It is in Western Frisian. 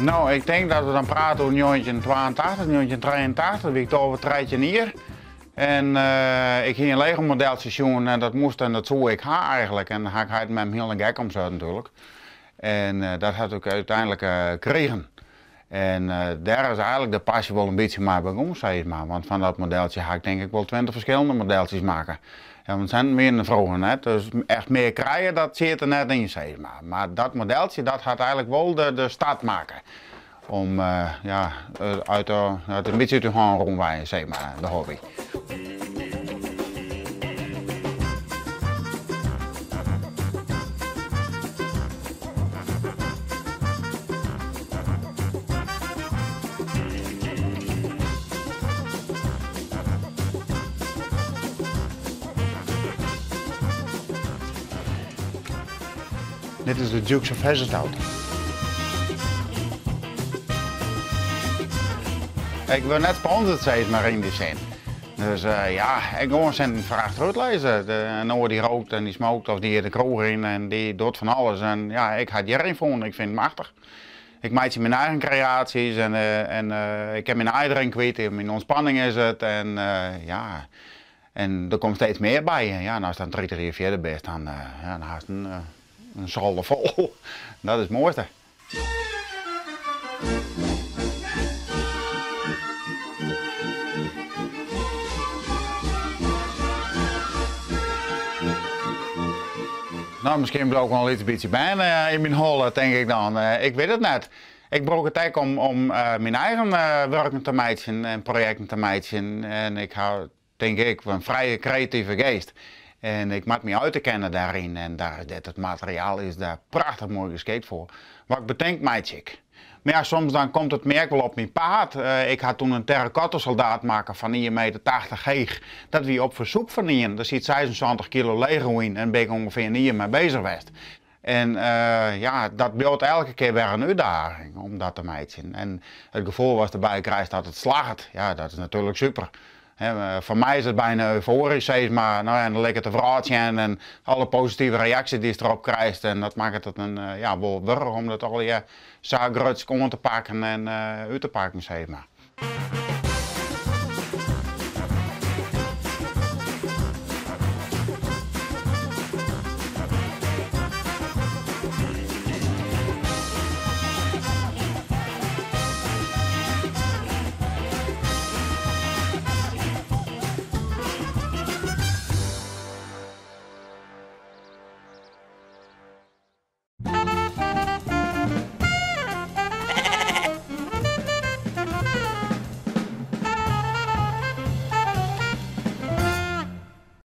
No, ik tink dat we dan prate oer 1982, 1983, wie ik 12, 13 jier. En ik hie in Lego modeltsje sjoen en dat moast en dat soe ik ha eigentlik. En ha ik heit en mem hiel gek om setten natuerlik. En dat hat ik úteinlik krigen. En dêr is eigentlik de pasje wol in bytsje mei begûn, sis mar. Want fan dat modeltsje ha ik tink ik wol 20 ferskillende modeltsjes makke. Ja, want sinten wiene der froeger net, dus echt mear krije dat siet der net yn, sis mar. Mar dat modeltsje dat hat eigentlik wol de start makke om ja, uit de, uit in bytsje út de hân rûn wie, sis mar, de hobby. Dit is de Dukes of Hazzard auto. Ik wurd net sponsord, sis mar, yn dy sin. Dus ja, ik gewoan sinten foar achterút lizze. In oar dy rookt en dy smookt of dy giet de kroech yn en dy docht fan alles. En ja, ik ha it hjiryn fûn, ik fyn it machtich. Ik meitsje myn eigen kreaasjes en ik kin myn aai deryn kwyt, myn ûntspanning is it en ja, en der komt steeds mear by. En ja, en ast dan 30 jier fierder bist, dan, ja, dan hast in solder fol. Dat is it moaiste. No, miskien bliuw ik wol in lyts bytsje bern yn myn holle, tink ik dan. Ik wit it net. Ik brûk it ek om myn eigen wurken te meitsjen en projekten te meitsjen. En ik ha, tink ik, in frije kreative geest. En ik moat my út te kennen dêryn en daar, dit, it materiaal is dêr prachtich moai geskikt foar. Wat ik betink, meitsje ik. Mar ja, soms dan komt it my ek wol op myn paad. Ik ha toen in terrakotta soldaat makke fan ien meter tachtich heech. Dat wie op fersoek fan ien. Der siet 76 kilo Lego yn en bin ik ûngefear in jier mei bezich west. En ja, dat bliuwt elke kear wer in útdaging om dat te meitsjen. En it gefoel watst derby krijst dat it slagget, ja, dat is natuerlik super. Foar my is it byna eufoarysk, sis mar. No ja, en dan liket de wrâld sjen en alle positive reaksjes dy'tst derop krijst. En dat makket it in, ja, wol wurdich om dat allegear sa grutsk oan te pakken en út te pakken, sis mar.